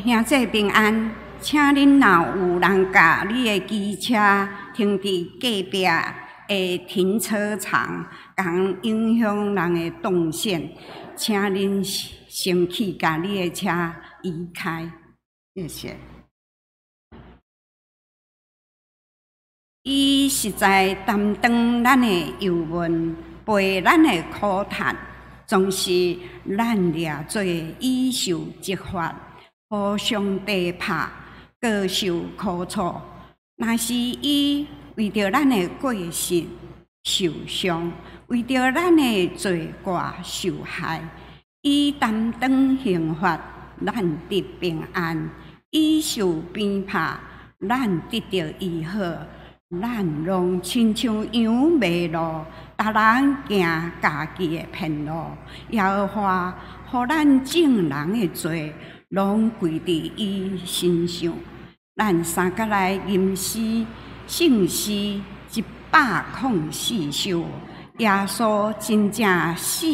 兄姊平安，請恁若有人共你的機車停佇隔壁的停車場，共影響人的動線，請恁先去共你的車移開，謝謝。伊實在擔當咱的憂悶，背咱的苦嘆，總是咱掠做伊受責罰，予上帝拍，閣受苦楚。若是伊為著咱的過失受傷，為著咱的罪過受害，伊擔當刑罰，咱得平安；伊受鞭拍，咱得著醫好。咱攏親像羊迷路，逐人行家己的偏路。耶和華予咱眾人的罪攏歸佇伊身上。咱三角來吟詩，聖詩104首。耶穌真正死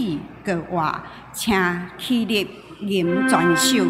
閣活，請起立吟全首。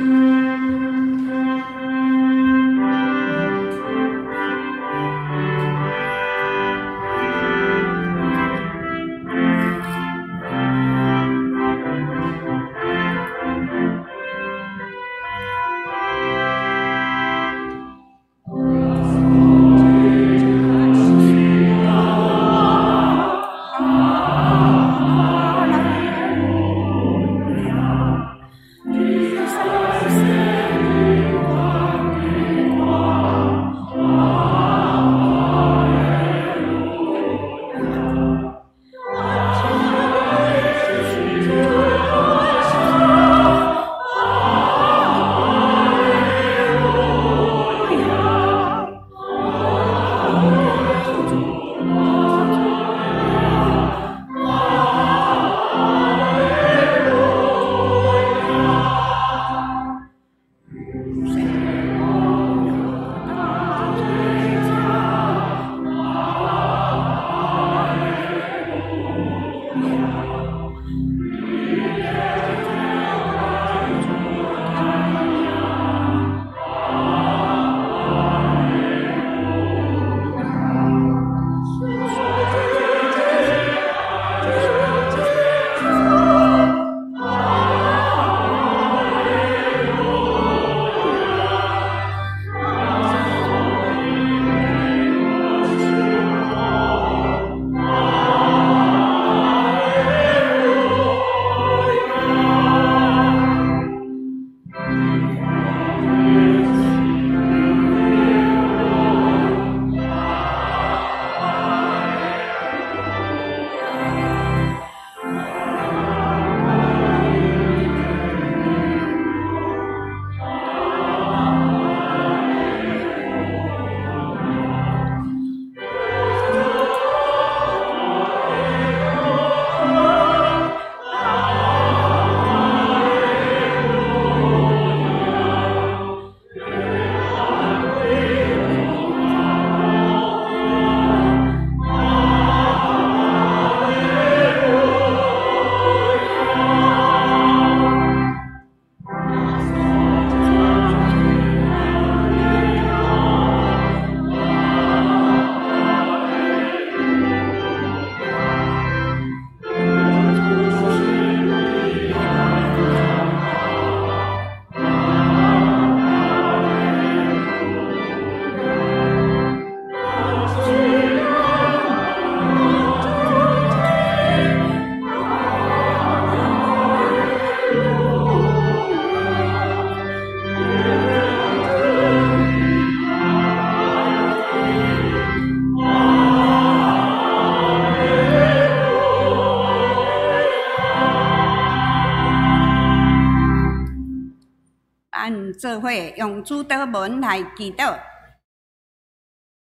咱做伙用主禱文來祈禱。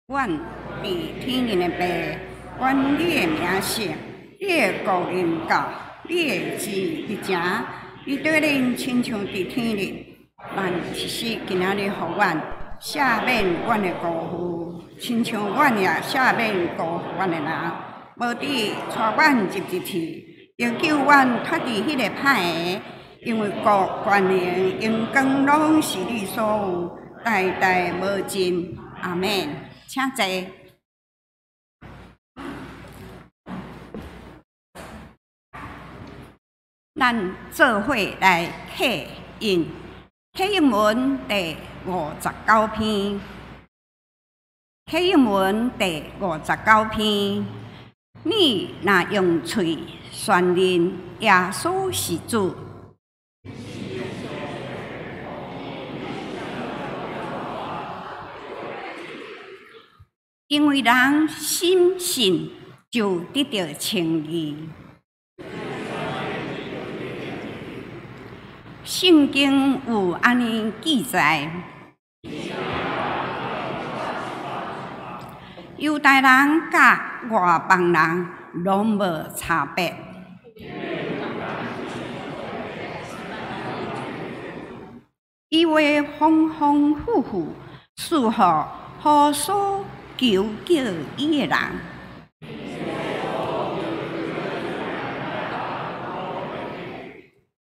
阮佇天頂的父，願你的名聖，你的國臨到，你的旨意成，佇地頂親像佇天頂。咱一時今仔日予阮赦免阮的辜負，親像阮也赦免辜負阮的人。無得帶阮入入去，著救阮脫離彼个歹的，因為國、權能、榮光攏是你所有，代代無盡。阿們。請坐。咱做伙來刻印，刻印文第59篇，刻印文第59篇。你若用喙宣認耶穌是主，因為人心信就得著稱義。聖經有按呢記載：猶太人佮外邦人攏無差別，伊話豐豐富富賜予所求叫伊的人。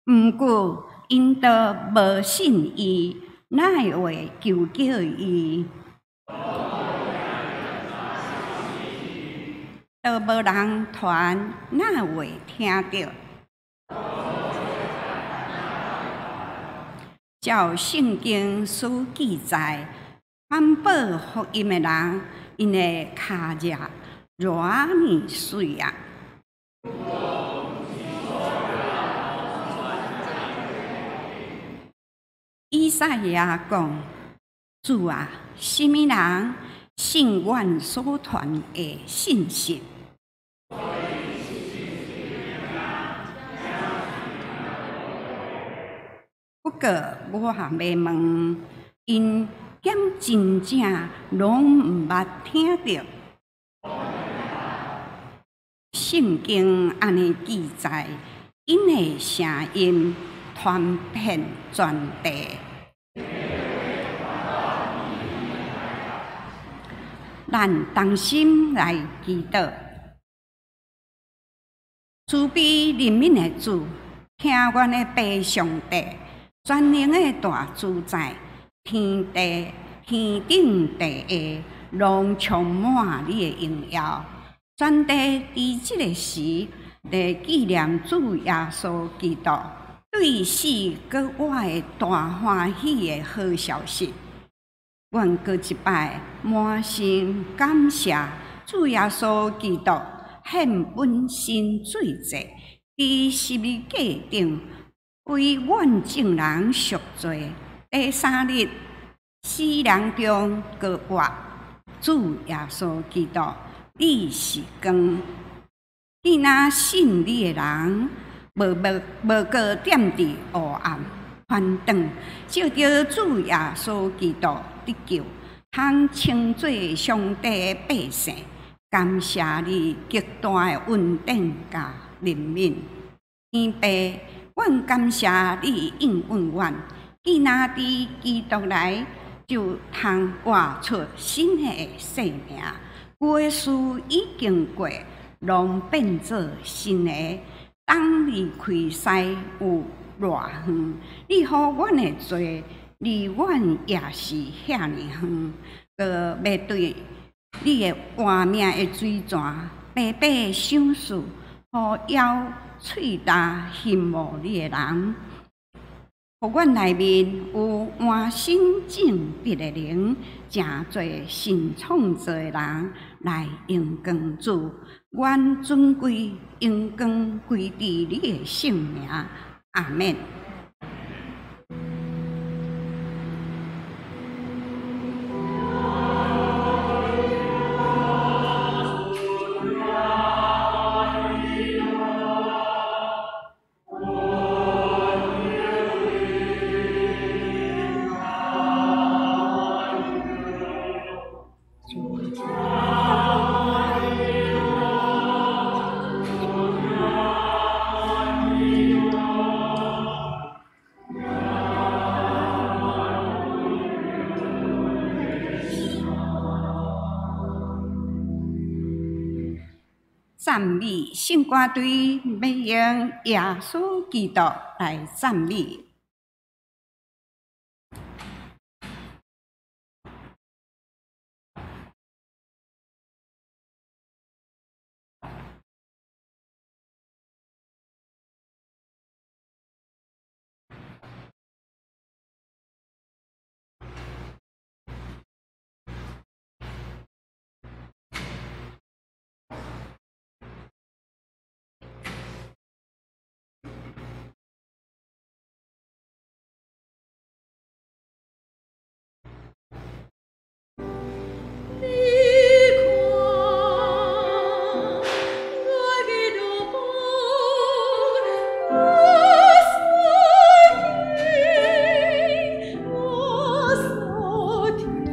毋過𪜶都無信伊，哪會求叫伊？都無人傳，哪會聽著？照聖經所記載，傳報福音的人，𪜶的跤跡偌爾媠啊！以賽亞講：主啊，啥物人信阮所傳的信息？不過我也欲問，𪜶敢真正攏毋捌聽著？聖經按呢記載，𪜶的聲音傳遍全地。咱同心來祈禱，慈悲憐憫的主，聽阮的父上帝，全能的大主宰，天地天頂地下，攏充滿你的榮耀。全地佇這个時，佇紀念主耶穌基督對死閣活的大歡喜的好消息。阮閣一擺滿心感謝主耶穌基督獻本身做祭，佇十字架頂為阮眾人贖罪。第三日死人中閣活，主耶穌基督，你是光，見若信你的人，無無無閣踮佇黑暗，反轉藉著主耶穌基督得救，通稱做上帝的百姓。感謝你極大的恩典佮憐憫，天父，阮感謝你應允阮，見若佇基督內就通活出新的生命。舊的事已經過，攏變做新的。當離開西有偌遠，你予阮的罪離阮也是遐爾遠，閣欲對你的活命的水泉白白賞賜，予枵喙焦欣慕你的人。予阮內面有換新正直的靈，成做新創造的人來榮光主。願尊貴榮光歸佇你的聖名。阿們。讚美聖歌隊欲用耶穌基督來讚美。你看，我的路我所见，我所听见。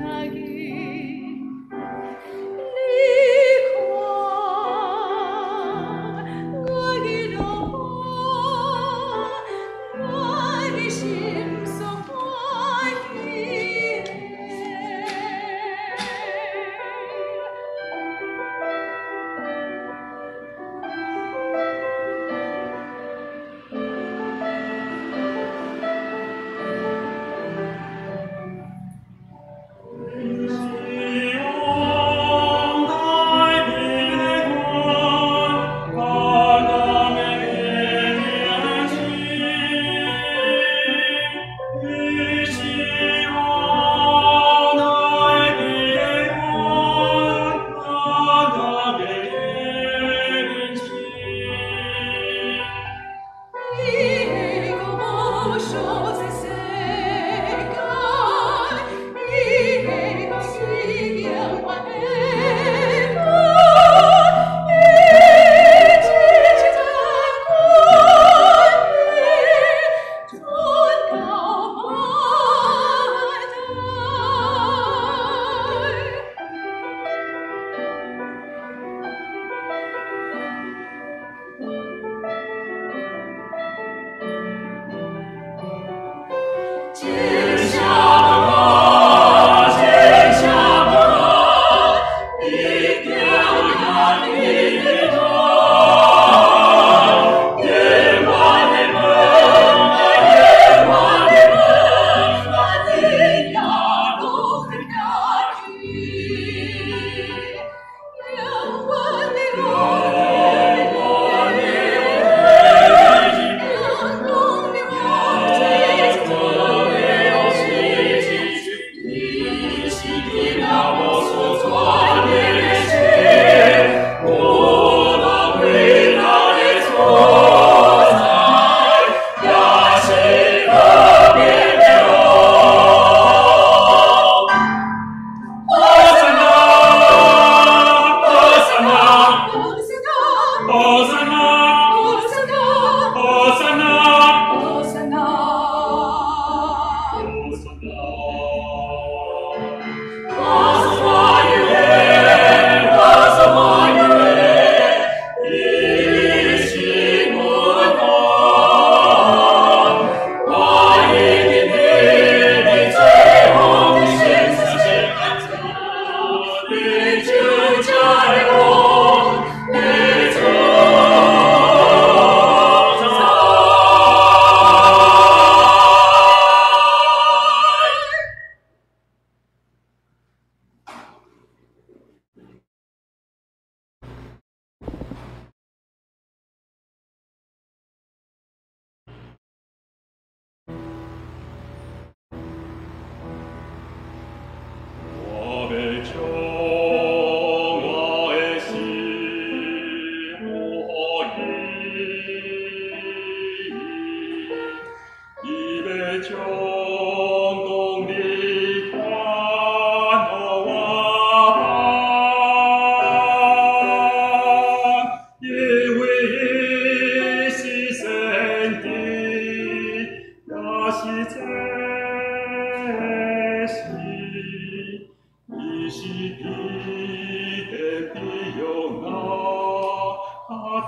你看，我的路我的心所欢喜的。你是王大平安，阿那的年轻。你是王大平安，阿那的年轻。伊个无数在世间，伊个生命万个，伊只是在关传到万代。天下啊，天下啊，你表扬你的耶和的门，耶和的门，你呀路的家具，耶和的路，阳光的我欲将我的心予伊，伊欲将公义传予我邦，因为伊是上帝，也是祭司。伊是彼得比约拿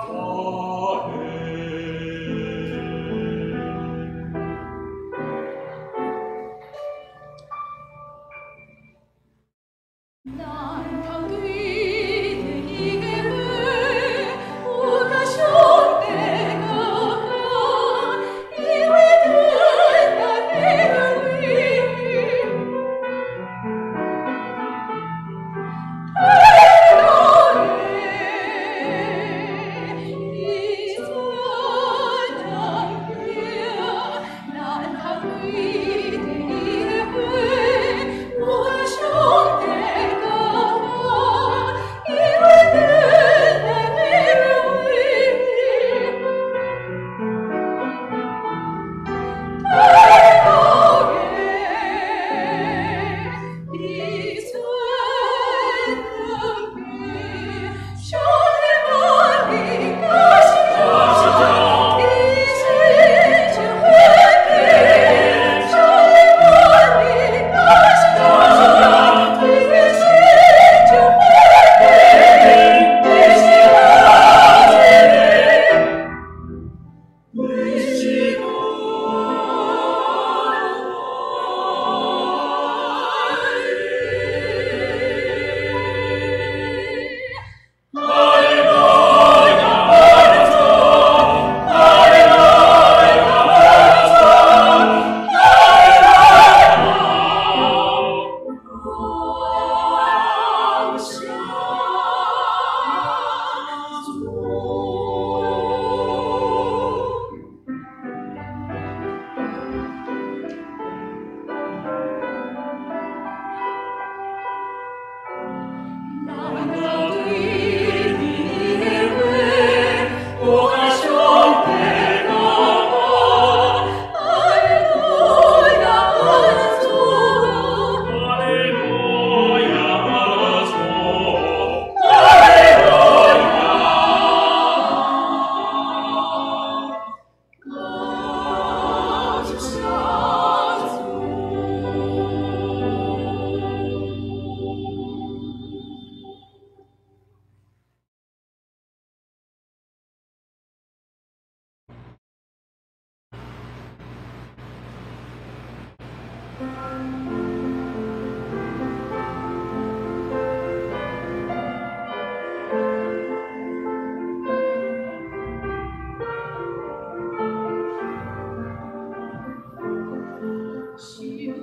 大的。咱通对着伊的话，受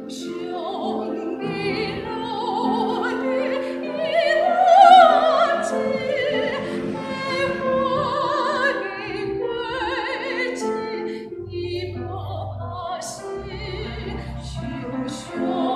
傷的落地一忘記，給我的慰藉，你無怕死，受傷。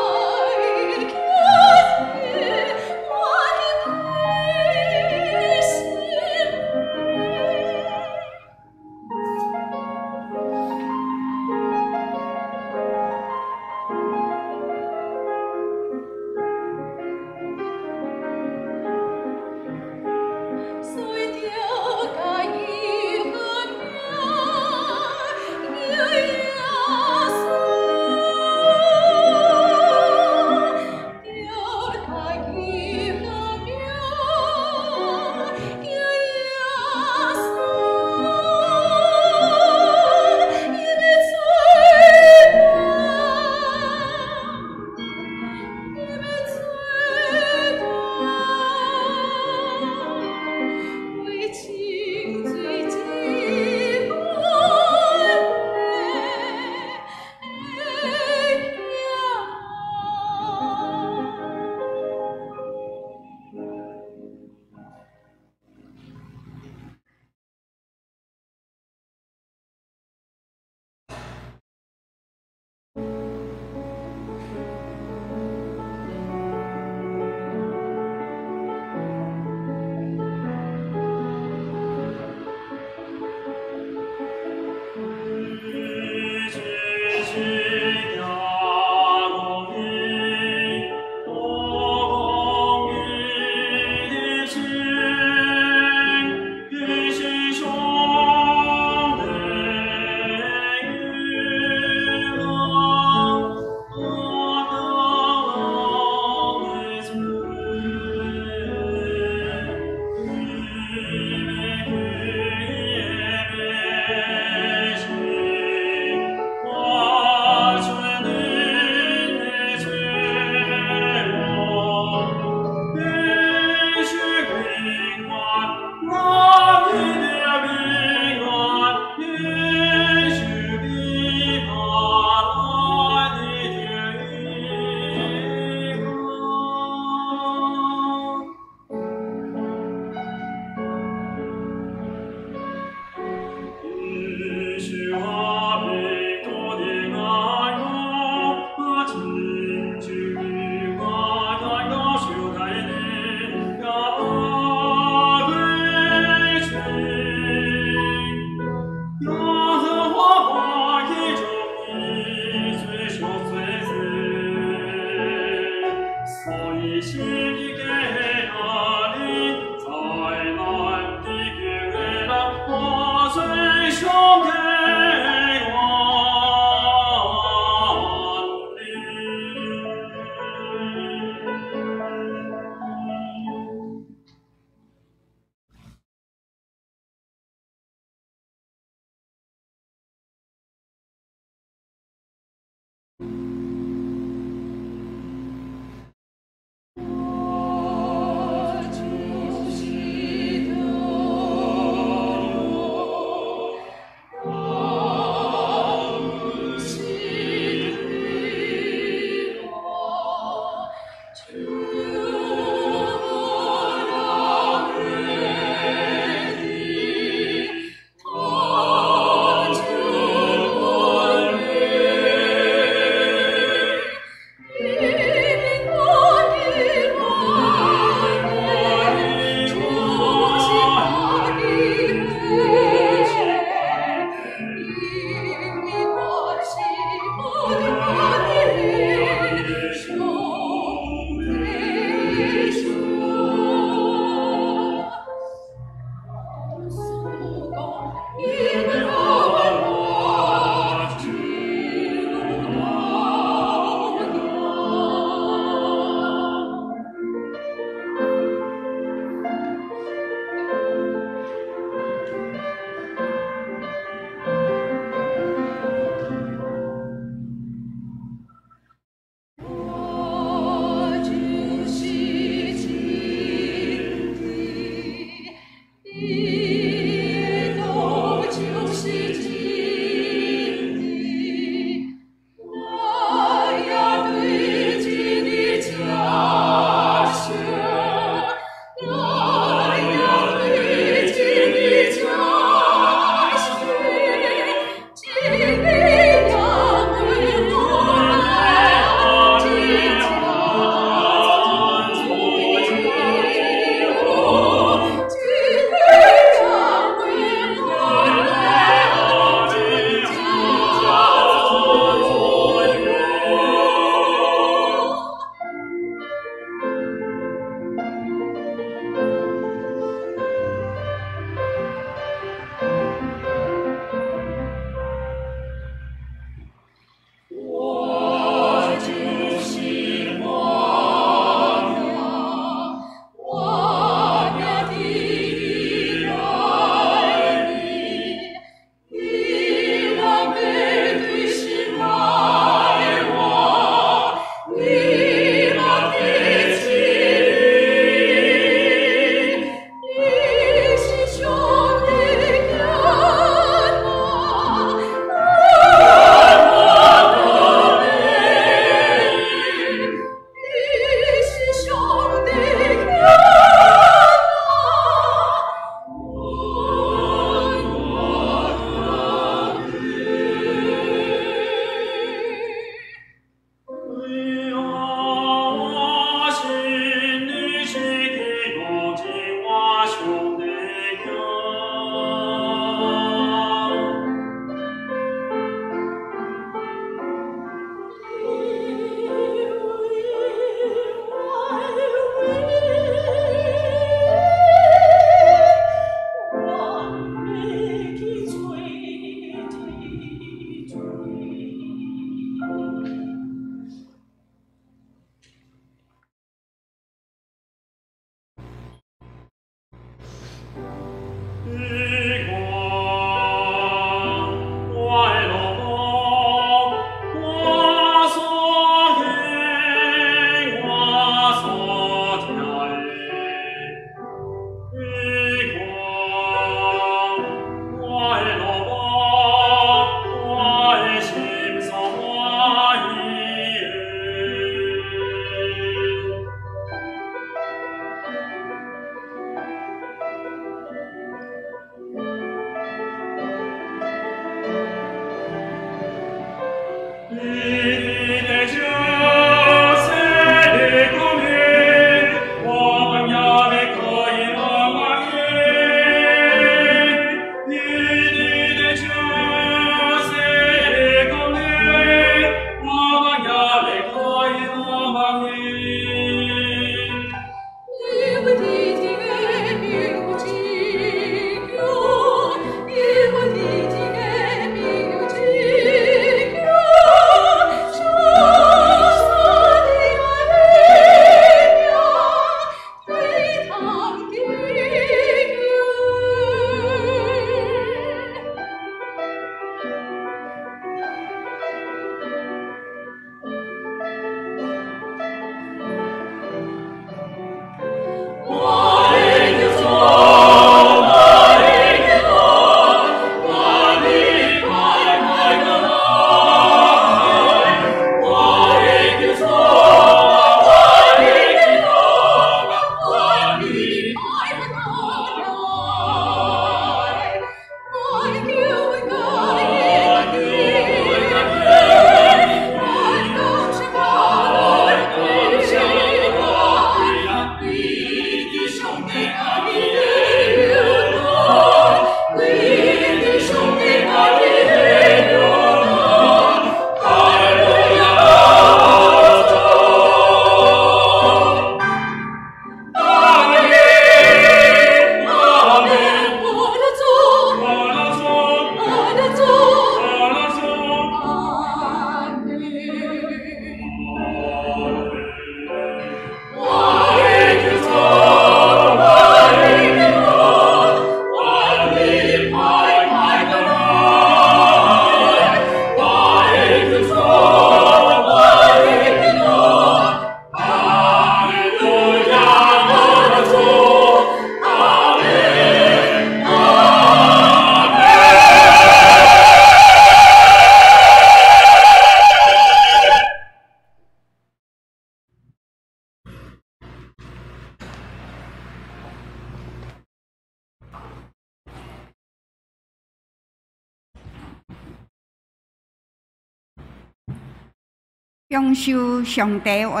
享受上帝話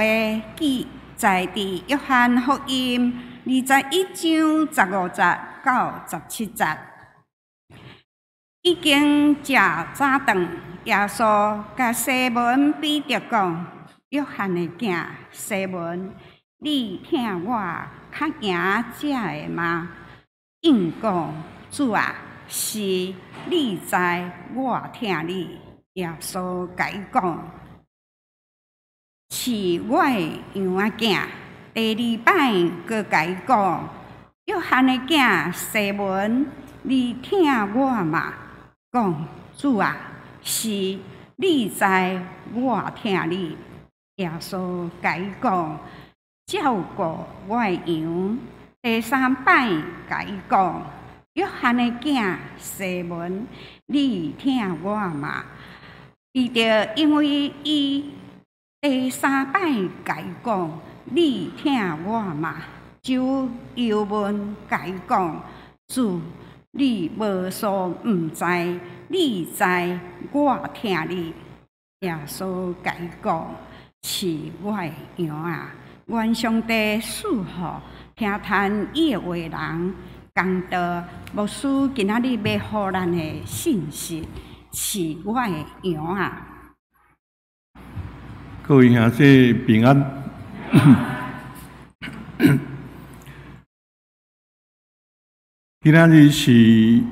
記載佇約翰福音21章15節到17節。已經食早頓，耶穌共西門彼得講：約翰的囝西門，你疼我較贏這个嗎？應講：主啊，是，你知我疼你。耶穌共伊講：飼我的羊仔囝。第二擺閣共伊講：約翰的囝西門，你疼我嗎？講：主啊，是，你知我疼你。耶穌共伊講：照顧我的羊。第三擺共伊講：約翰的囝西門，你疼我嗎？彼得因為伊第三擺共伊講：你疼我嗎？就憂悶共伊講：主，你無所毋知，你知我疼你。耶穌共伊講：飼我的羊仔。願上帝賜福聽傳伊的話人，講道牧師今仔日欲予咱的信息，飼我的羊仔。各位兄弟平安。今仔日是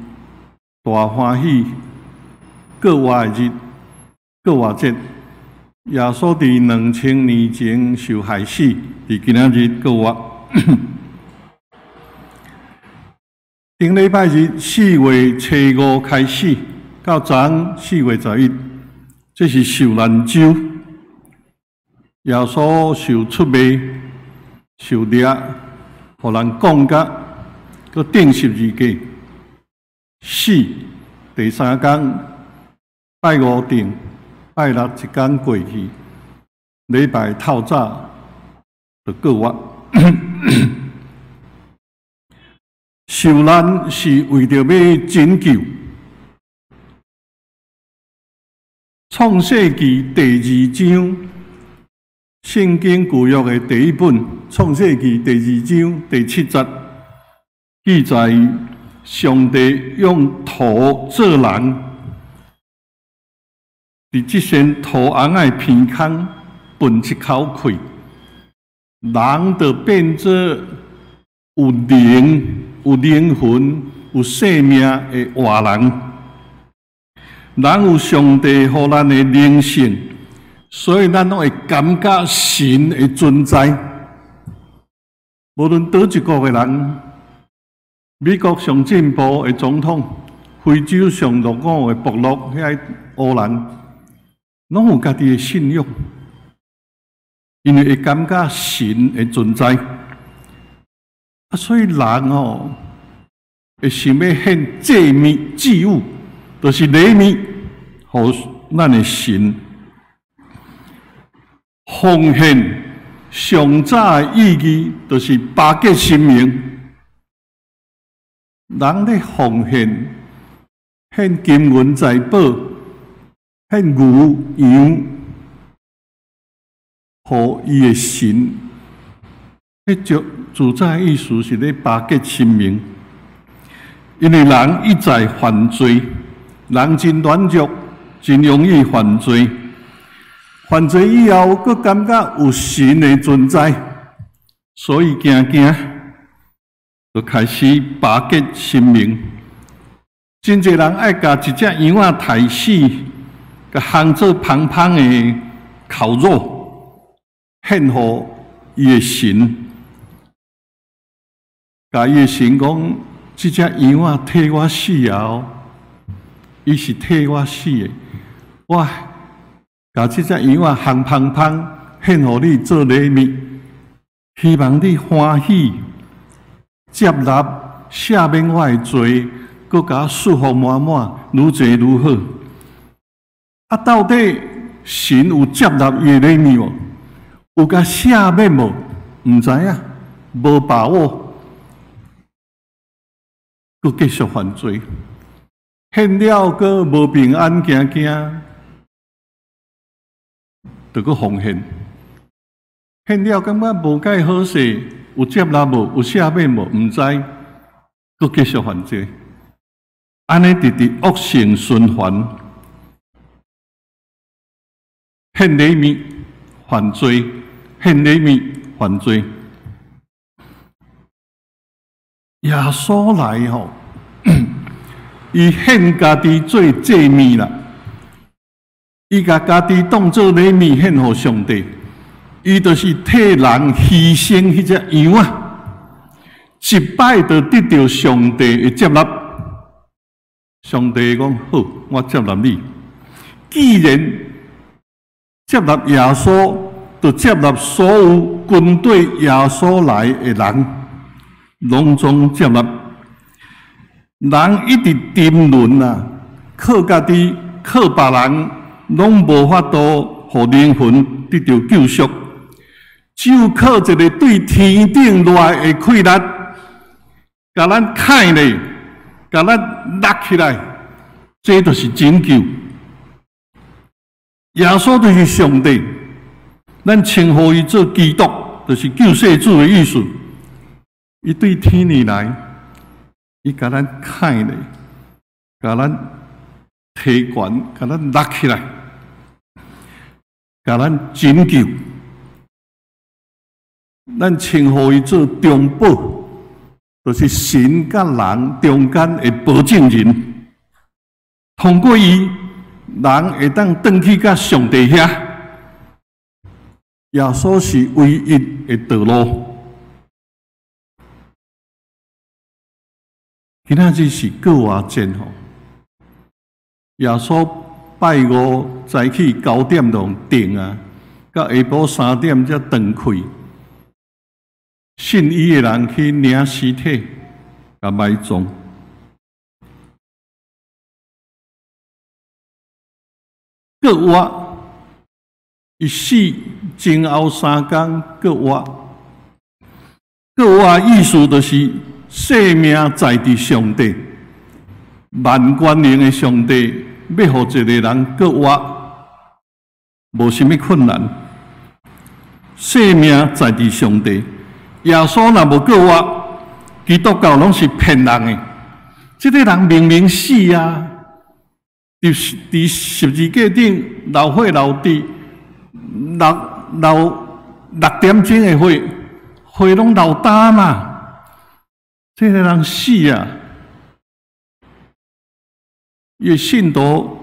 大歡喜過活的日，過活節。耶穌佇2000年前受害死，佇今仔日過活。頂禮拜日4月初5開始，到昨昏4月11，這是受難週。耶穌受出賣、受掠，予人講甲，閣釘十字架，死。第三工拜五定，拜六一工過去，禮拜透早就過活。受難是為著欲拯救。創世紀第二章，聖經舊約的第一本《創世紀》第二章第七節記載，上帝用土造人，佇這身土甕仔的鼻孔噴一口氣，人就變做有靈、有靈魂、有生命的活人。人有上帝予咱的靈性，所以咱攏會感覺神的存在。無論佗一國的人，美國上進步的總統，非洲上落伍的部落，遐烏人，攏有家己的信仰，因為會感覺神的存在。啊，所以人吼會想欲獻祭物、祭物，就是禮物，予咱的神。奉獻上早的意義，就是巴結神明。人咧奉獻，獻金銀財寶，獻牛羊，予伊的神。彼種自早的意思是咧巴結神明，因為人一再犯罪，人真軟弱，真容易犯罪。犯罪以後，閣感覺有神的存在，所以驚驚，就開始巴結神明。真濟人愛共一隻羊仔刣死，共烘做芳芳的烤肉，獻予伊的神。共伊的神講：這隻羊仔替我死啊！伊是替我死的，我共這隻羊仔烘芳芳獻予你做禮物，希望你歡喜接納赦免我的罪，閣共我祝福滿滿，愈濟愈好。啊，到底神有接納伊的禮物無？有共赦免無？毋知影，無把握。閣繼續犯罪，獻了閣無平安，驚驚。就閣奉獻，獻了感覺無蓋好勢，有接納無？有赦免無？毋知，閣繼續犯罪，按呢直直惡性循環，獻禮物犯罪，獻禮物犯罪。耶穌來吼，伊獻家己做祭物啦，伊共家己當做禮物獻予上帝，伊就是替人犧牲彼隻羊仔，一擺就得著上帝的接納。上帝講好，我接納你。既然接納耶穌，就接納所有跟對耶穌來的人，攏總接納。人一直沉淪啊，靠家己、靠別人，攏無法度予靈魂得著救贖。只有靠一個對天頂落來的氣力，共咱牽咧，共咱拉起來，這就是拯救。耶穌就是上帝，咱稱呼伊做基督，就是救世主的意思。伊對天裡來，伊共咱牽咧，共咱提懸，共咱拉起來，共咱拯救。咱稱呼伊做中保，就是神佮人中間的保證人。通過伊，人會當轉去佮上帝遐。耶穌是唯一的道路。今仔日是復活節吼，耶穌拜五早起9點鐘定啊，到下晡3點才斷氣。信伊的人去領屍體，共埋葬。復活，伊死前後3工復活。復活意思就是生命在佇上帝，萬全能的上帝，欲予一个人復活，無啥物困難。生命在佇上帝，耶穌若無復活，基督教攏是騙人的。這个人明明死啊，佇十字架頂流血流滴，流6點鐘的血，血攏流焦嘛。這个人死啊！伊的信徒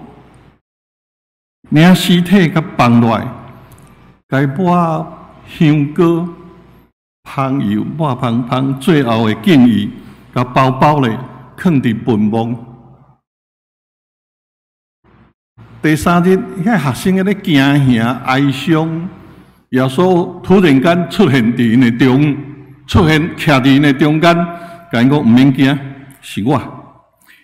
領屍體共放落來，共伊抹香膏、香油抹香香，最後的敬意，共包包咧，囥佇墳墓。第三日，遐學生咧驚嚇哀傷，耶穌突然間出現佇𪜶的中，出現徛佇𪜶的中間，共𪜶講毋免驚，是我。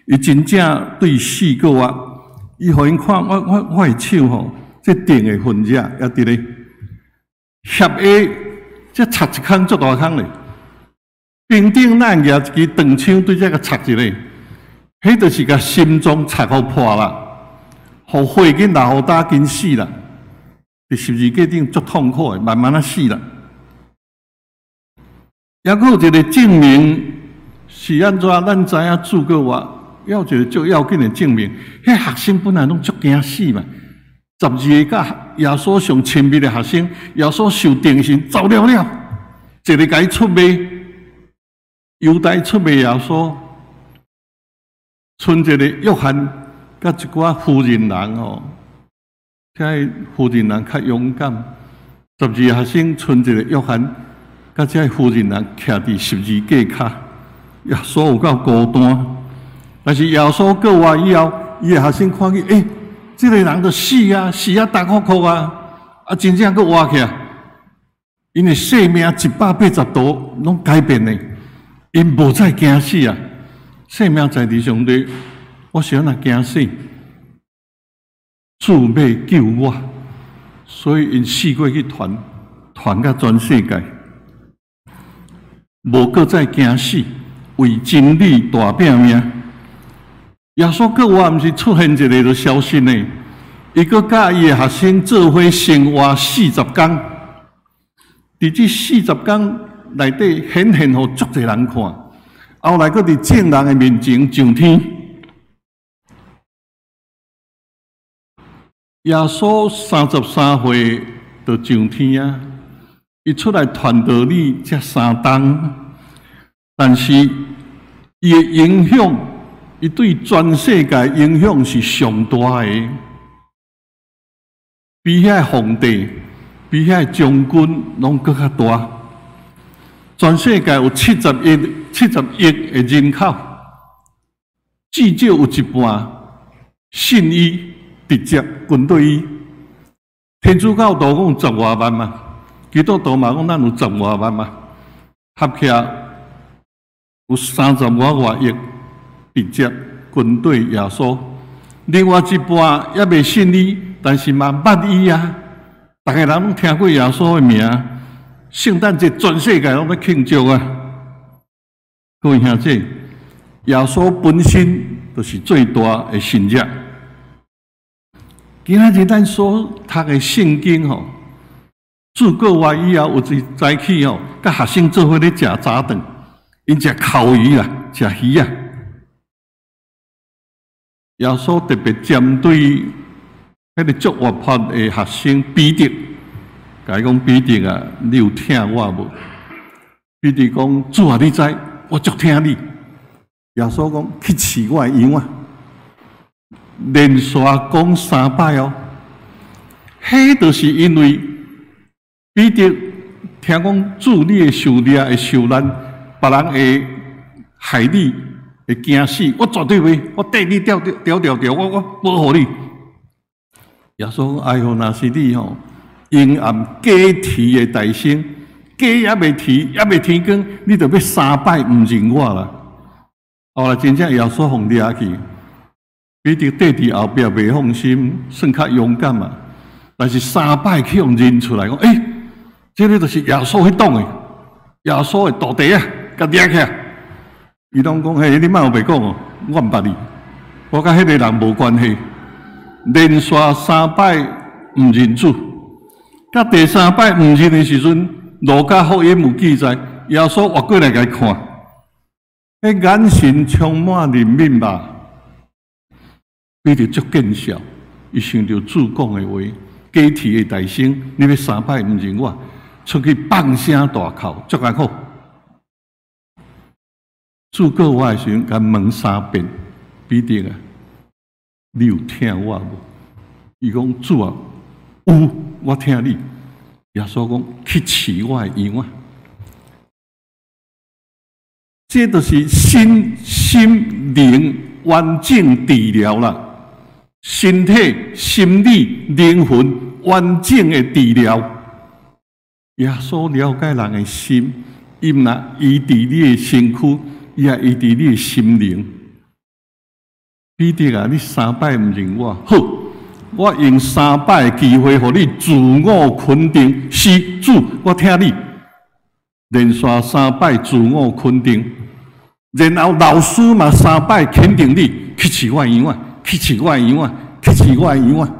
伊真正對死復活，伊予𪜶看我的手吼，這釘的痕跡猶佇咧，協下這插一空足大空咧，平頂咱舉一支長槍對這共插一个，彼就是共心臟插予破啦，予血緊流予焦緊死啦，佇十字架頂足痛苦的，慢慢仔死啦。猶閣有一个證明是按怎？咱知影主閣活。猶有一個足要緊的證明，彼學生本來攏足驚死嘛。12個佮耶穌上親密的學生，耶穌受定時走了了，一个共伊出賣，猶大出賣耶穌，賰一个約翰佮一寡婦人人吼，這婦人人較勇敢。12個學生賰一個約翰，佮這婦人人徛佇十字架跤，耶穌有夠孤單。但是耶穌復活以後，伊的學生看見，欸，這個人就死啊，死啊，焦哭哭啊，啊，真正閣活起來，𪜶的生命180度攏改變咧，𪜶無再驚死啊！生命在佇上帝，我是按怎驚死？主欲救我，所以𪜶四界去傳，傳甲全世界，無閣再驚死，為真理大拼命。耶穌復活，毋是出現一个就消失呢？伊閣佮伊的學生做伙生活四十工，佇這四十工內底顯現予足濟人看，後來閣佇眾人的面前上天。耶穌33歲就上天啊！伊出來傳道理才3冬，但是伊的影響，伊對全世界影響是上大的，比遐皇帝、比遐將軍攏閣較大。全世界有70億的人口，至少有一半信伊，直接跟對伊。天主教徒講10外萬嘛，基督徒嘛講咱有10外萬嘛，合起來有30外外億直接跟對耶穌。另外一半猶未信伊，但是嘛捌伊啊。逐个人攏聽過耶穌的名。聖誕節全世界攏咧慶祝啊！各位兄弟，耶穌本身就是最大的神跡。今仔日咱所讀的聖經吼，主過活以後，有一早起吼，佮學生做伙咧食早頓，𪜶食烤魚啦，食魚啊。耶穌特別針對彼个足活潑的學生彼得，共伊講：彼得啊，你有疼我無？彼得講：主啊，你知，我足疼你。耶穌講：去飼我的羊仔。連續講三擺哦，彼就是因為彼得聽講主你會受掠，會受難，別人會害你，會驚死，我絕對袂，我綴你牢牢牢牢，我保護你。耶穌講：哎喲，若是你吼，陰暗假提的大聲，雞猶未啼，猶未天光，你就欲三擺毋認我啦。後來真正耶穌予掠去。彼得綴佇後壁袂放心，算較勇敢嘛。但是三擺去予認出來，講：欸，這个就是耶穌彼黨的，耶穌的徒弟啊，共掠起來。伊攏講：嘿，你莫烏白講哦，我毋捌你，我佮彼个人無關係。連續三擺毋認主，到第三擺毋認的時陣，路加福音有記載，耶穌活過來共伊看，彼眼神充滿憐憫吧。彼得足見笑，伊想著主講的話，雞啼的大聲，你欲三擺毋認我，出去放聲大哭，足艱苦。主過活的時陣，共問三遍，彼得啊，你有疼我無？伊講主啊，有，我疼你。耶穌講去飼我的羊仔。這就是身心靈完整治療啦，身體、心理、靈魂完整的治療。耶穌了解人的心，伊毋但醫治你的身軀，伊也醫治你的心靈。彼得啊，你三擺毋認我，好，我用三擺的機會，予你自我肯定，是主，我疼你。連續三擺自我肯定，然後老師嘛三擺肯定你，去飼我羊仔，去飼我羊仔，去飼我羊仔。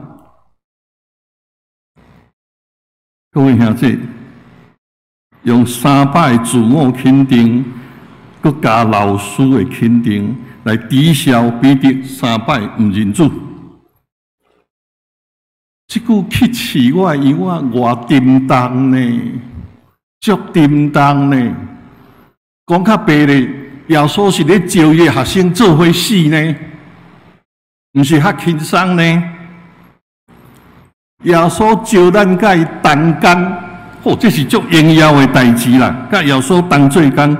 各位兄弟，用三擺自我肯定，閣加老師的肯定，來抵消彼得三擺毋認主。這句去飼我羊仔，偌沉重呢？足沉重呢！講較白咧，耶穌是咧招伊學生做伙死呢，毋是較輕鬆呢？耶穌招咱佮伊同工，吼，這是足榮耀的代誌啦！佮耶穌同做工，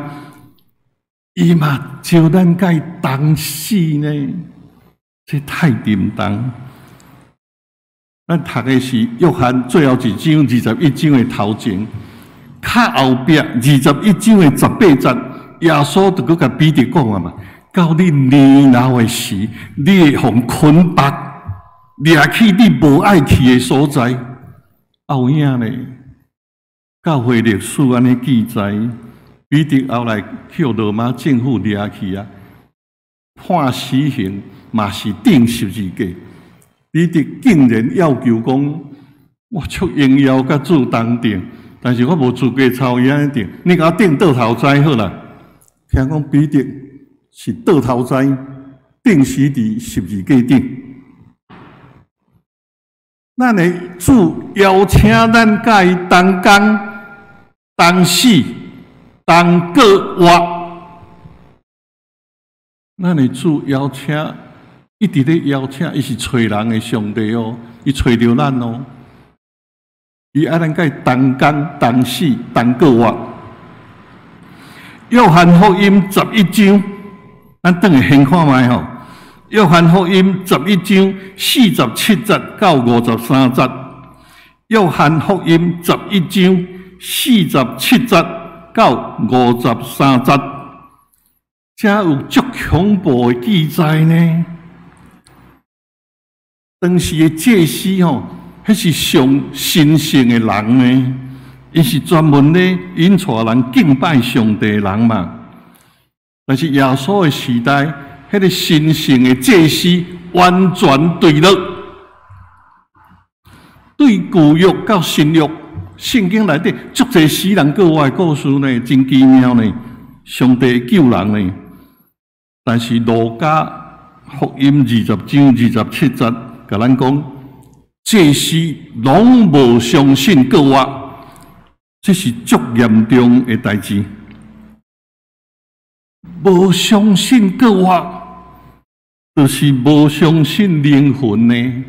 伊嘛招咱佮伊同死呢，這太沉重。咱讀的是約翰最後一章21章的頭前。較後壁21章的18節，耶穌就閣共彼得講啊嘛：到你年老的時，你會予捆縛，掠去你無愛去的所在。有影咧，教會歷史按呢記載，彼得後來去予羅馬政府掠去啊，判死刑嘛是釘十字架。佇彼得竟然要求講：我足榮耀佮主同釘，但是我無資格操伊按呢釘，你共我釘倒頭栽好啦。聽講彼得是倒頭栽，釘死佇十字架頂。咱的主邀請咱佮伊同工、同死、同過活。咱的主邀請，一直咧邀請，伊是揣人的上帝哦，伊揣著咱哦，伊愛咱佮伊同工、同死、同過活。約翰福音十一章，咱轉去先看覓吼。約翰福音十一章四十七節到五十三節。約翰福音十一章四十七節到五十三節，遮有足恐怖的記載呢。當時的祭司吼，彼是上神聖的人呢，伊是專門咧引帶人敬拜上帝的人嘛。但是耶穌的時代，彼個神聖的祭司完全墜落，對舊約到新約，聖經內底足濟死人過活的故事呢，真奇妙呢。上帝救人呢，但是路加福音二十章二十七節，共咱講，祭司攏無相信過活，這是足嚴重的代誌。無相信過活，就是無相信靈魂呢，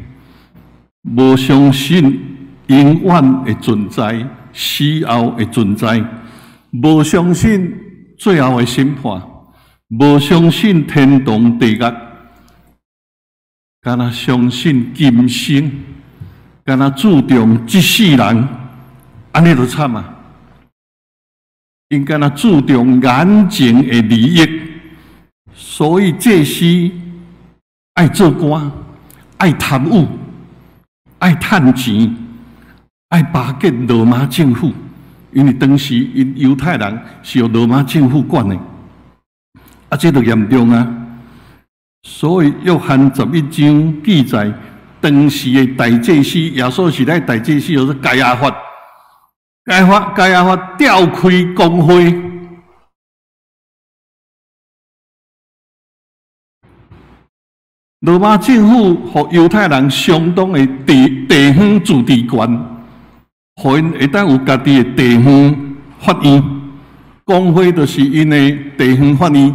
無相信永遠的存在，死後的存在，無相信最後的審判，無相信天堂地獄，干焦相信今生，干焦注重這世人，按呢就慘啊！𪜶干焦注重眼前的利益，所以祭司愛做官，愛貪污，愛趁錢，愛巴結羅馬政府，因為當時𪜶猶太人是由羅馬政府管的，啊，這就嚴重啊！所以約翰十一章記載，當時的大祭司，耶穌時代大祭司叫做該亞法，該法該亞法調開公會，羅馬政府予猶太人相當的地地方自治權，予𪜶會當有家己的地方法院，公會就是𪜶的地方法院，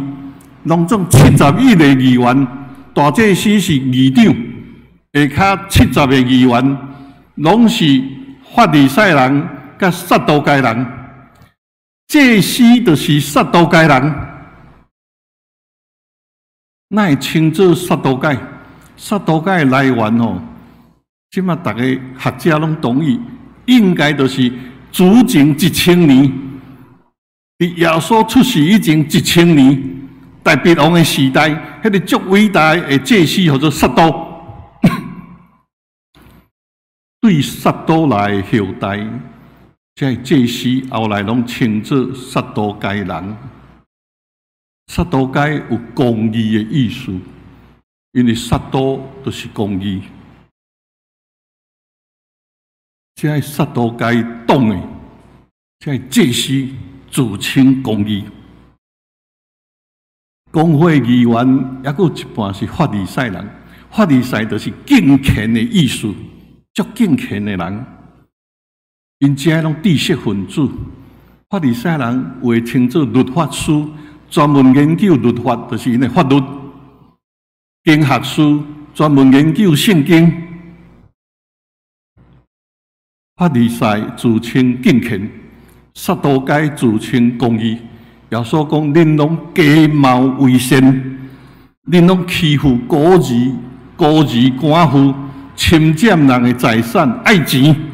攏總七十一個議員，大祭司是議長，下跤七十個議員，攏是法利賽人佮撒都該人，祭司就是撒都該人，哪會稱做撒都該？撒都該的來源吼，這馬逐個學者攏同意，應該就是主前一千年，佇耶穌出世以前一千年，大衛王的時代，彼個足偉大的祭司叫做撒都，對撒都來的後代，這祭司後來攏稱做撒都該人。撒都該有公義的意思，因為撒都就是公義。這撒都該黨的，這祭司自稱公義。公會議員猶閣有一半是法利賽人，法利賽就是敬虔的意思，足敬虔的人。𪜶遮攏知識分子，法利賽人有的稱做律法師，專門研究律法，就是𪜶的法律；經學師專門研究聖經。法利賽自稱敬虔，撒都該自稱公義。耶穌講：恁攏假冒為善，恁攏欺負孤兒、孤兒寡婦，侵佔人的財產，愛錢。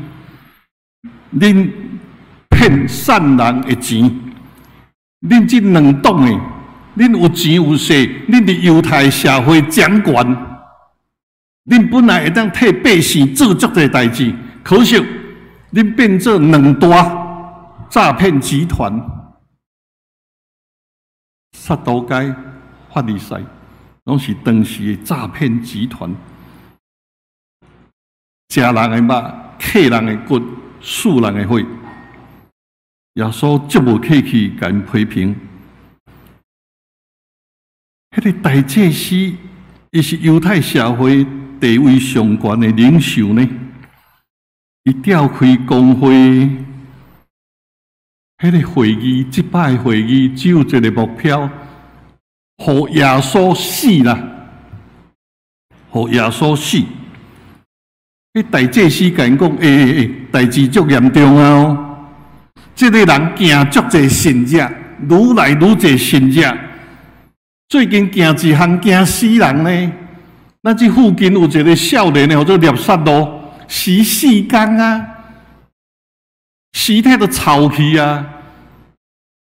恁騙善人的錢，恁這兩黨的，恁有錢有勢，恁佇猶太社會掌權，恁本來會當替百姓做足濟代誌，可惜恁變做兩大詐騙集團，撒都該、法利賽，攏是當時的詐騙集團。食人的肉，啃人的骨，欶人的血。耶穌足無客氣，共𪜶批評。彼個大祭司，伊是猶太社會地位上懸的領袖呢。伊召開公會，彼個會議，這擺會議只有一個目標，予耶穌死啦，予耶穌死。彼大祭司共𪜶講：欸欸欸，代誌足嚴重啊！哦，這个人行足濟神跡，愈來愈濟神跡。最近行一項驚死人呢。咱這附近有一个少年的，號做拿撒路，死4工啊，屍體都臭去啊。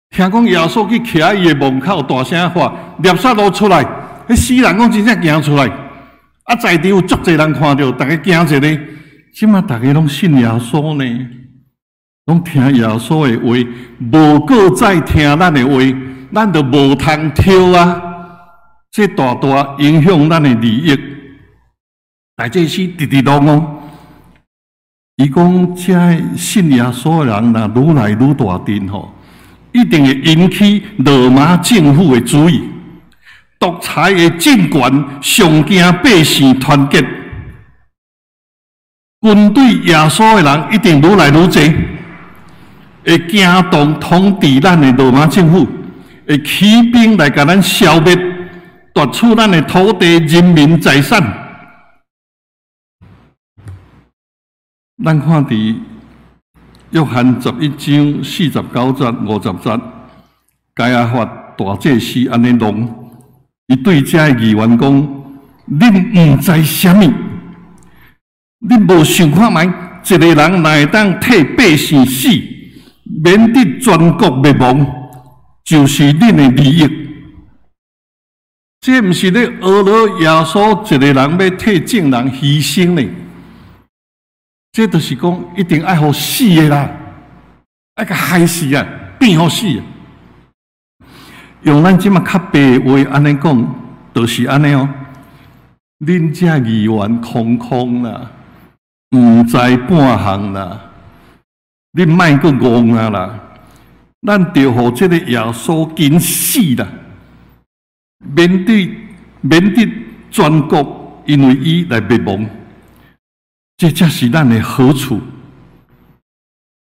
聽講耶穌去徛佇伊的門口，大聲喊：拿撒路出來！彼死人講真正行出來。啊，在場有足濟人看著，逐家驚一个。這馬逐家攏信耶穌呢，攏聽耶穌的話，無閣再聽咱的話，咱就無通挑啊！這大大影響咱的利益。大祭司直直弄哦，伊講這信耶穌的人若愈來愈大陣吼，一定會引起羅馬政府的注意。獨裁的政權上驚百姓團結，軍隊耶穌的人一定愈來愈濟，會驚動統治咱的羅馬政府，會起兵來共咱消滅，奪取咱的土地、人民財產。咱看佇約翰11章49節、50節，該亞法大祭司按呢弄。伊對這个議員講：恁毋知啥物？恁無想看覓？一个人若會當替百姓死，免得全國滅亡，就是恁的利益。這毋是咧呵咾耶穌一个人欲替眾人犧牲呢？這就是講一定愛予死的啦，愛共害死啊，變予死。用咱這馬較白的話按呢講，就是按呢哦。恁這議員空空啦，毋知半項啦，恁莫閣戇啊啦！咱著予這个耶穌緊死啦，免得全國因為伊來滅亡，這才是咱的好處。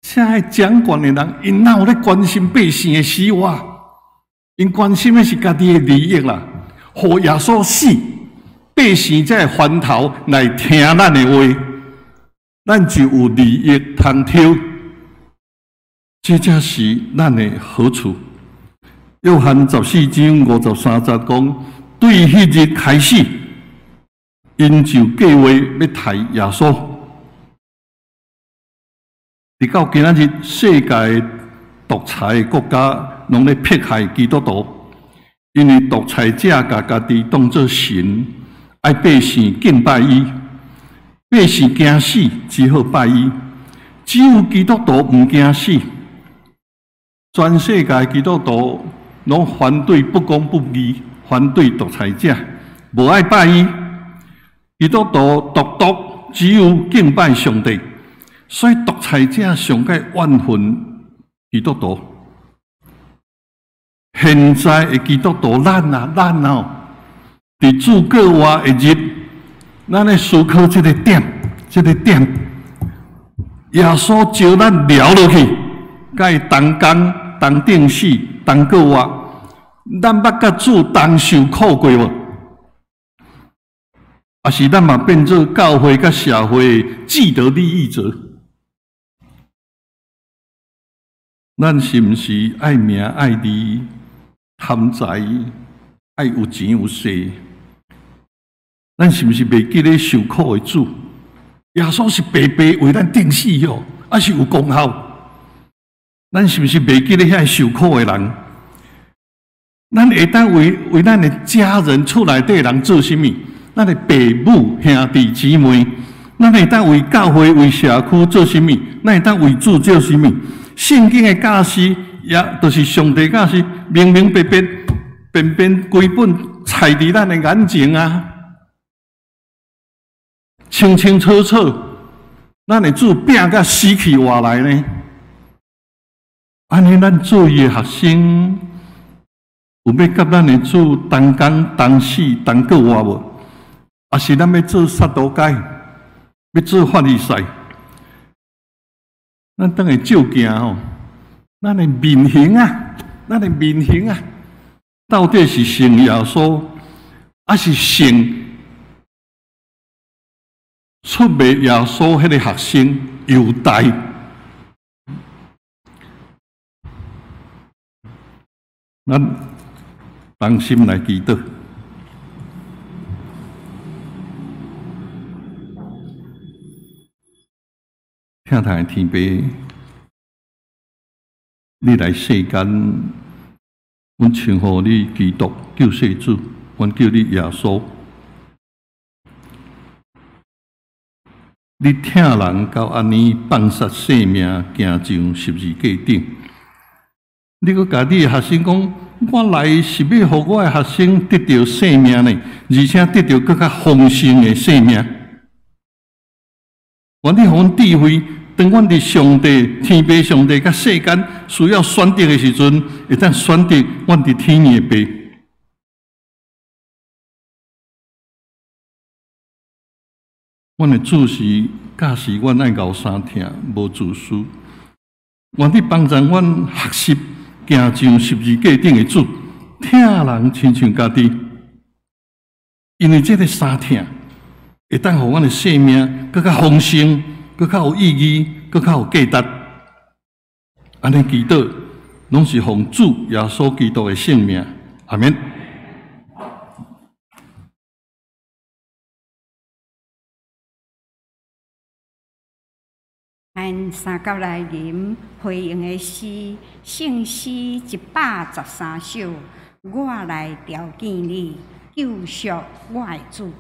這个掌權的人，𪜶哪有咧關心百姓的死活？𪜶關心的是家己的利益啦，予耶穌死，百姓才會翻頭來聽咱的話，咱就有利益通挑，這才是咱的好處。約翰14章53節講，對彼日開始，𪜶就計劃欲刣耶穌。直到今仔日，世界獨裁的國家攏咧迫害基督徒，因為獨裁者共家己當做神，愛百姓敬拜伊，百姓驚死，只好拜伊。只有基督徒毋驚死，全世界基督徒攏反對不公不義，反對獨裁者，無愛拜伊。基督徒獨獨只有敬拜上帝，所以獨裁者上蓋怨恨基督徒。現在的基督徒，咱啊，咱哦，佇主復活的日，咱咧思考這个點，這个點，耶穌召咱寮落去，共伊同工、同釘死、同復活，咱捌佮主同受苦過無？抑是咱嘛變做教會佮社會既得利益者？咱是毋是愛名愛利、貪財、愛有錢有勢？咱是毋是袂記咧受苦的主？耶穌是白白為咱釘死喲，抑是有功效？咱是毋是袂記咧遐受苦的人？咱會當為咱的家人、厝內底人做啥物？咱的爸母、兄弟姊妹，咱會當為教會、為社區做啥物？咱會當為主做啥物？聖經的教示，也就是上帝教示，明明白白、便便規本菜佇咱的眼前啊，清清楚楚。咱的主拼甲死去活來呢？按呢，咱做伊的學生，有欲佮咱的主同工同死同過活無？抑是咱欲做撒都該，欲做法利賽？咱轉來照鏡吼，咱的面形啊，咱的面形啊，到底是像耶穌，抑是像出賣耶穌彼個學生猶大？咱同心來祈禱。疼痛的天父，你來世間，阮稱呼你基督救世主，阮叫你耶穌。你疼人到按呢放捨性命，行上十字架頂。你閣共你的學生講，我來是欲予我的學生得著生命呢，而且得著閣較豐盛的生命。願你予阮智慧，當阮佇上帝、天父上帝佮世間需要選擇的時陣，會當選擇阮佇天的父。阮的主是教示阮愛熬三疼，無自私。願你幫助阮學習行上十字架頂的主，疼人親像家己，因為這个三疼會當予阮的生命閣較豐盛，閣較有意義，閣較有價值。按呢祈禱，攏是奉主耶穌基督的聖名，阿們。咱三甲來吟回應的詩，聖詩113首，我來朝見你，救贖我的主。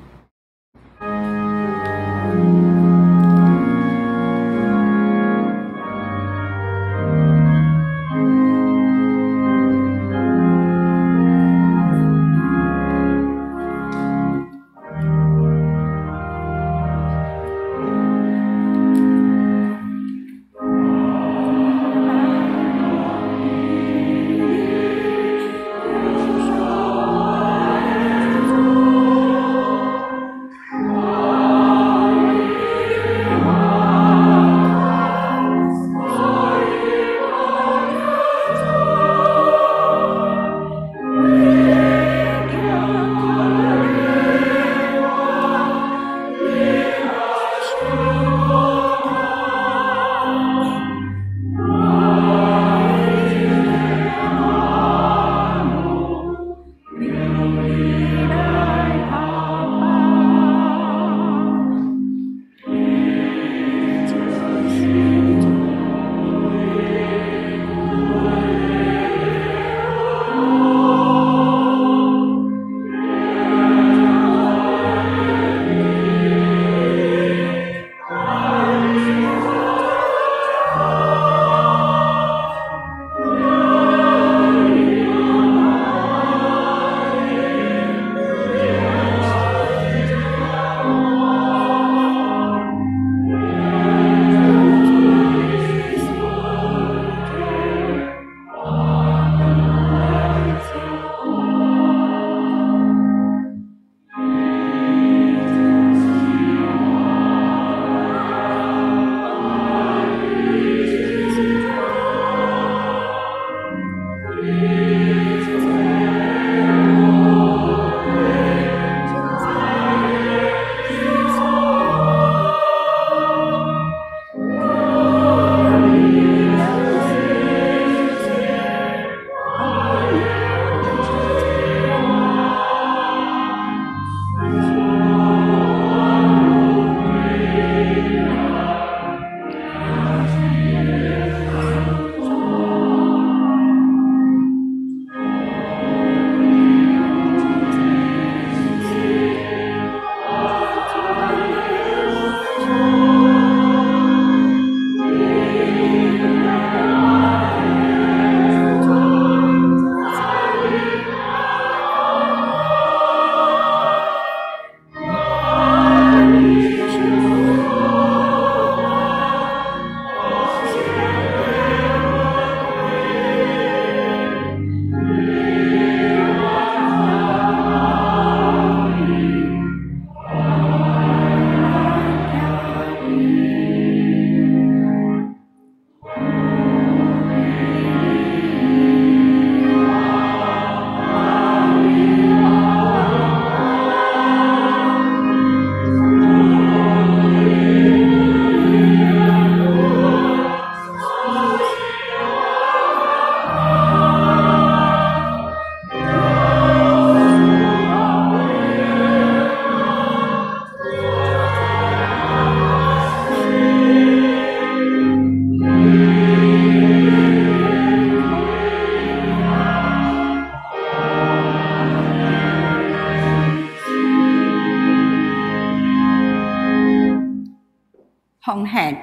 奉獻，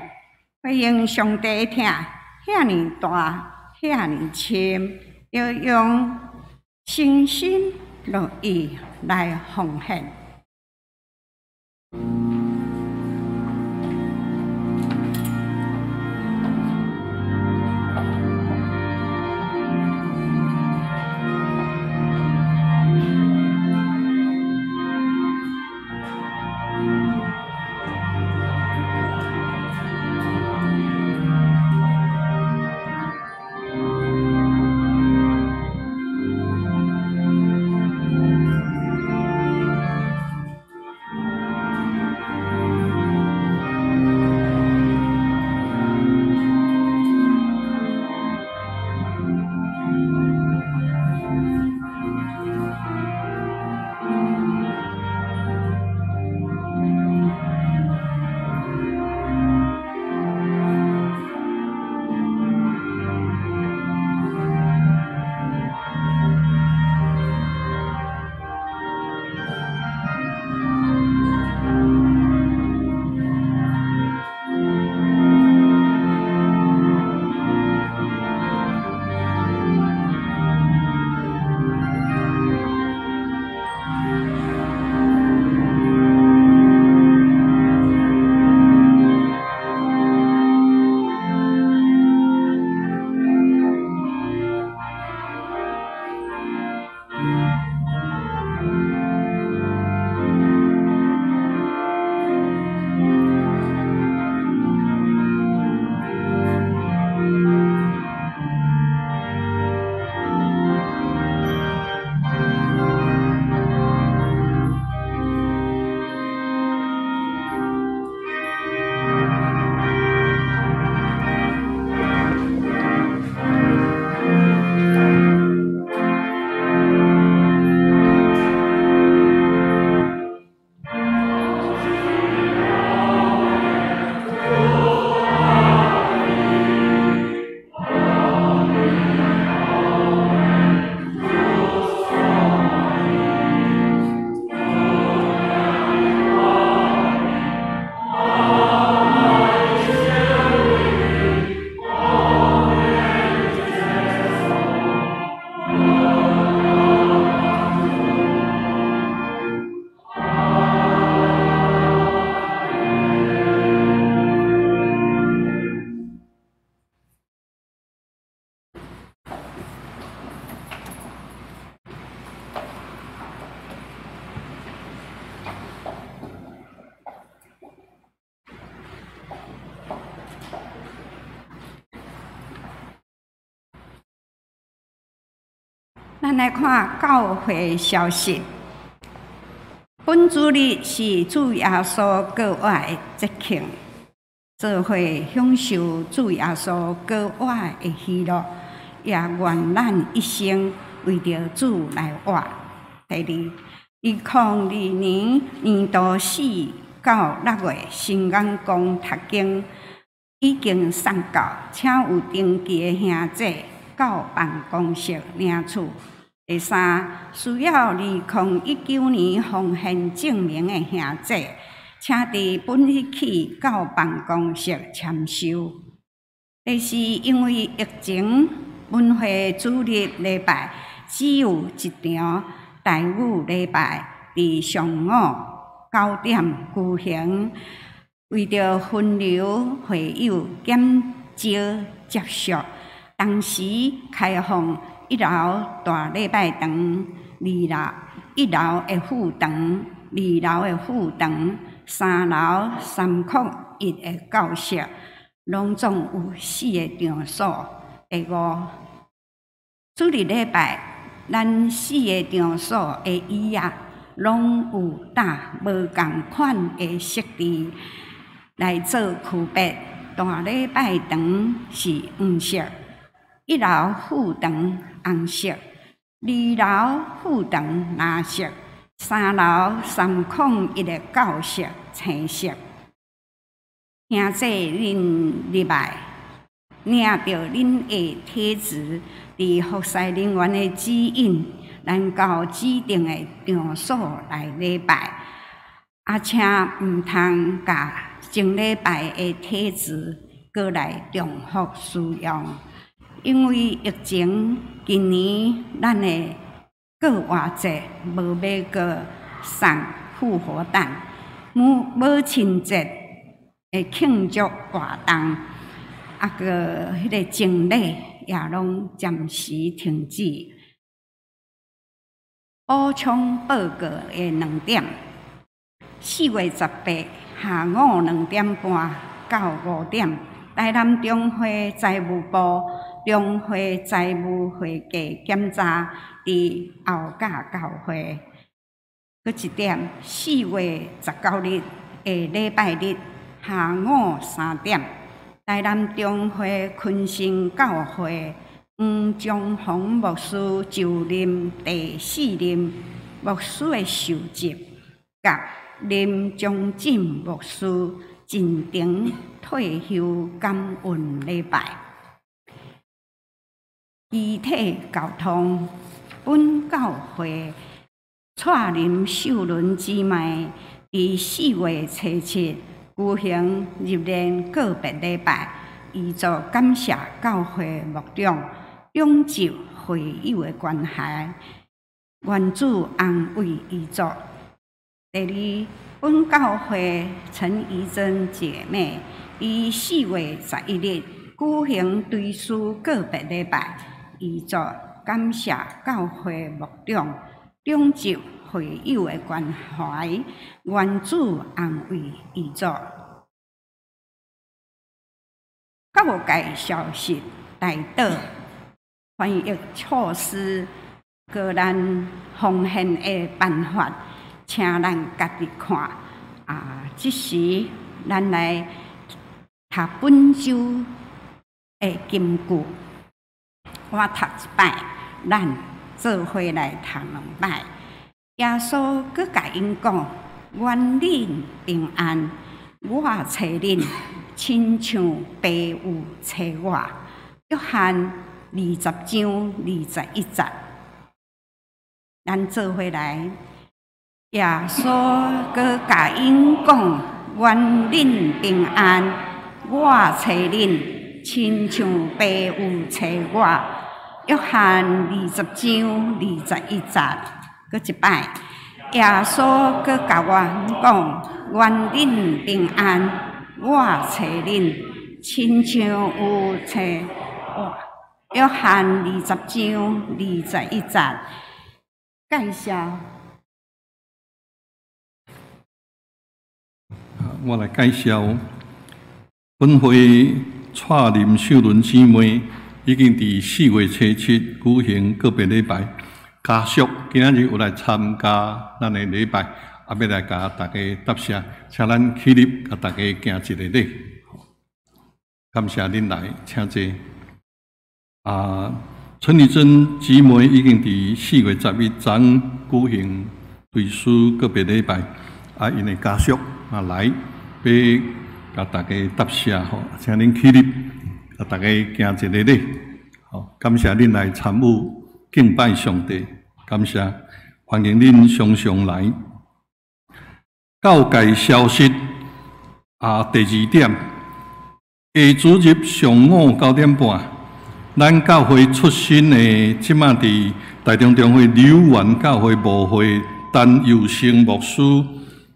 回應上帝疼遐爾大、遐爾深，著用誠心樂意來奉獻。咱來看教會消息。本主日是主耶穌復活的節慶，做伙享受主耶穌復活的喜樂，也願咱一生為著主來活。第二，2022年年度4到6月新眼光讀經已經送到，請有登記的兄姐到辦公室領取。第三，需要2019年奉獻證明的兄姐，請佇本日起到辦公室簽收。第四，因為疫情，本會主日禮拜只有一場台語禮拜，佇上午9點舉行。為著分流會友減少接觸，同時開放一樓大禮拜堂、二樓一樓的副堂、二樓的副堂、三樓301的教室，攏總有四个場所。第五，主日禮拜，咱四个場所的椅仔攏有搭無仝款的設置來做區別。大禮拜堂是黃色，一樓副堂紅色，二樓副堂藍色，三樓301的教室青色。兄姐，恁入來領著恁的體質，佇服侍人員的指引，咱到指定的場所來禮拜。啊，請毋通共前禮拜的體質閣來重複使用。因為疫情，今年咱的過活節無欲閣送復活蛋，母親節的慶祝活動，啊，閣彼个敬禮也攏暫時停止。補充報告的兩點：4月18下午2點半到5點，台南中會財務部中會財務會計檢查佇後甲教會。閣一點，4月19日的禮拜日下午3點，台南中會坤盛教會黃忠宏牧師就任第四任牧師的受洗，佮林忠進牧師進程退休感恩禮拜。肢體溝通，本教會蔡林秀倫姊妹佇4月初7舉行入殮告別禮拜，以作感謝教會牧長長執會友的關懷，願主安慰遺族。第二，本教會陳怡珍姐妹佇4月11日舉行追思告別禮拜，以作感謝教會牧長長執會友的關懷，願主安慰遺族。教界消息，大島防疫措施，閣咱奉獻的辦法，請咱家己看。啊，這時咱來讀本週的金句。我讀一擺，咱做伙來讀兩擺。耶穌閣共𪜶講：願恁平安，我揣恁，親像父有差我。約翰20章21節。咱做伙來。耶穌閣共𪜶講：願恁平安，我揣恁，親像父有差我。約翰20章21節，閣一擺。耶穌閣共阮講：願恁平安，我揣恁，親像有差我。約翰20章21節，介紹。我來介紹，本會蔡林秀倫姊妹已經佇4月初7舉行告別禮拜，家屬今仔日有來參加咱的禮拜，啊，欲來共大家答謝，請咱起立，共大家行一个禮。感謝恁來，請坐。啊，陳麗珍姊妹已經佇4月11昨舉行追思告別禮拜，啊，𪜶的家屬啊來，欲共大家答謝吼，請恁起立，共大家行一个禮。好，感謝恁來參與敬拜上帝，感謝，歡迎恁常常來。教界消息啊，第二點，下主日上午9點半，咱教會出身的，這馬佇台中中會柳園教會牧會陳佑成牧師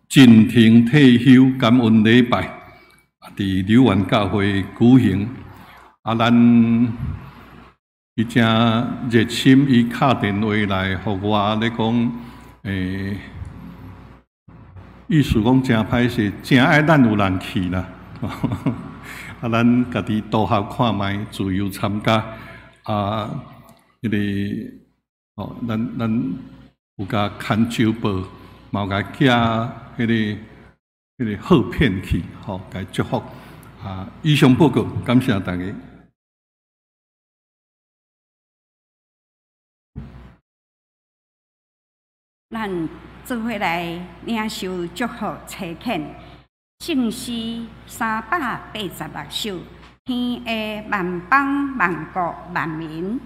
進行退休感恩禮拜，佇柳園教會舉行。啊，咱伊誠熱心，伊敲電話來予我咧講，意思講誠歹勢，誠愛咱有人去啦。啊，咱家己多合看覓，自由參加。啊，彼个哦，咱有共牽酒報，嘛有共寄彼个賀片去，吼，共祝福。啊，以上報告，感謝大家。咱做伙來領受祝福差遣，聖詩386首，天下萬邦萬國萬民，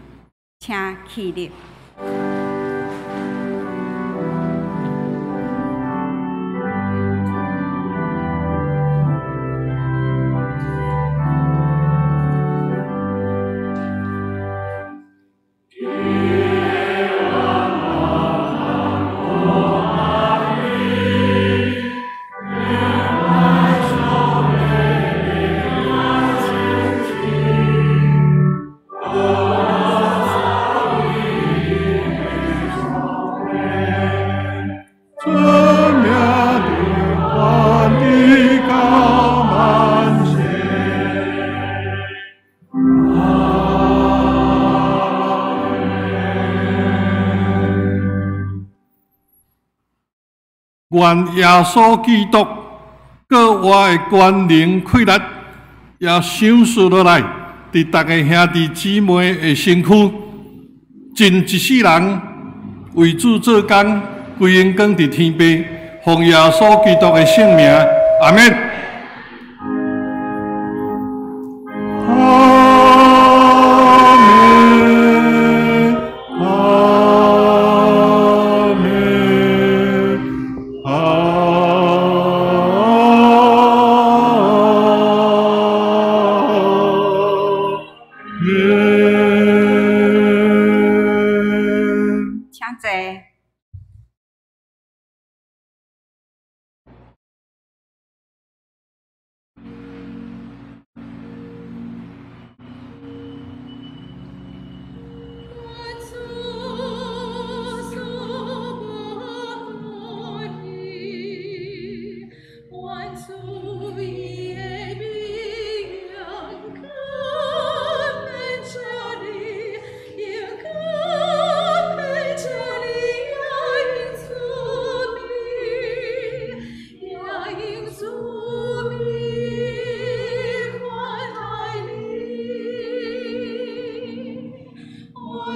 請起立。願耶穌基督閣活的權能氣力也賞賜落來，佇逐个兄弟姊妹的身軀，盡一世人為主做工，歸榮光佇天父，奉耶穌基督的聖名，阿們。阿們，阿們，阿們。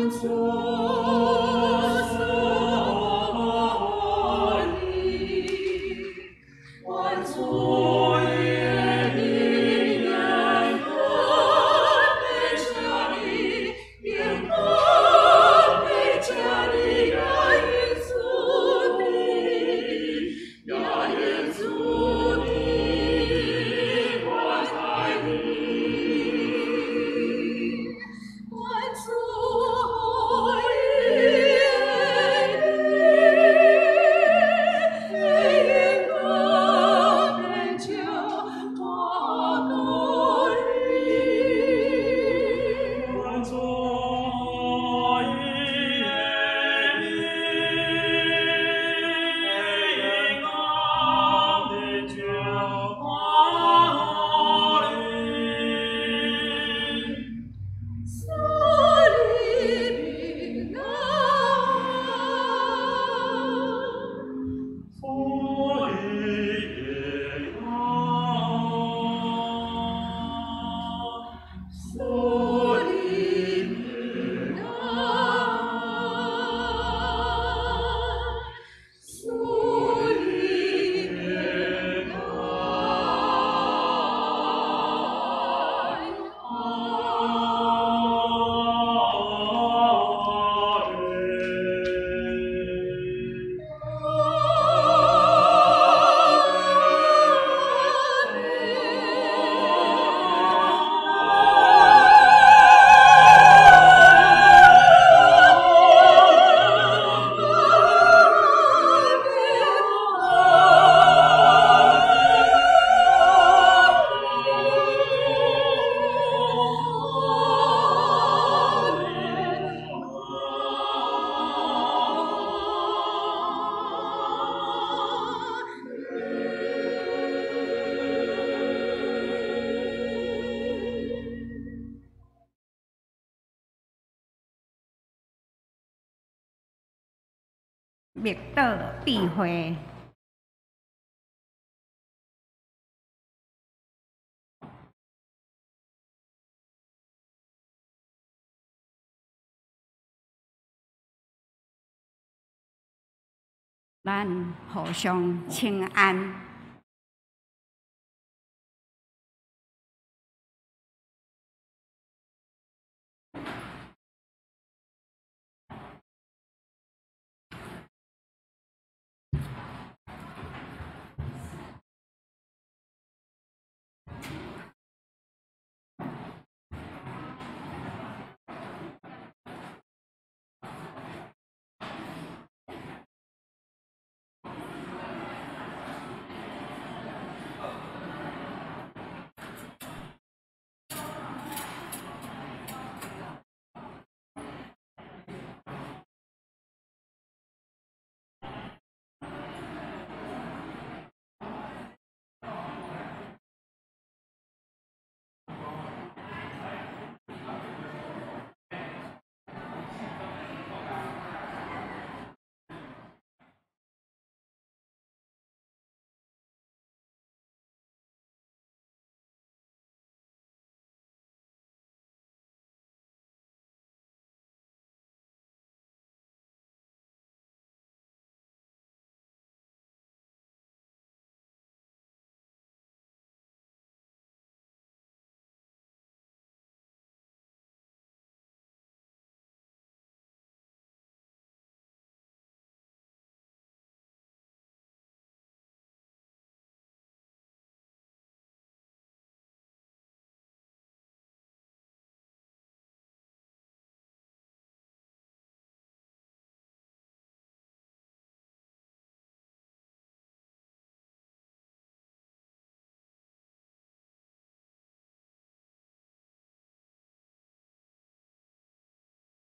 請坐。默禱閉會。咱互相請安。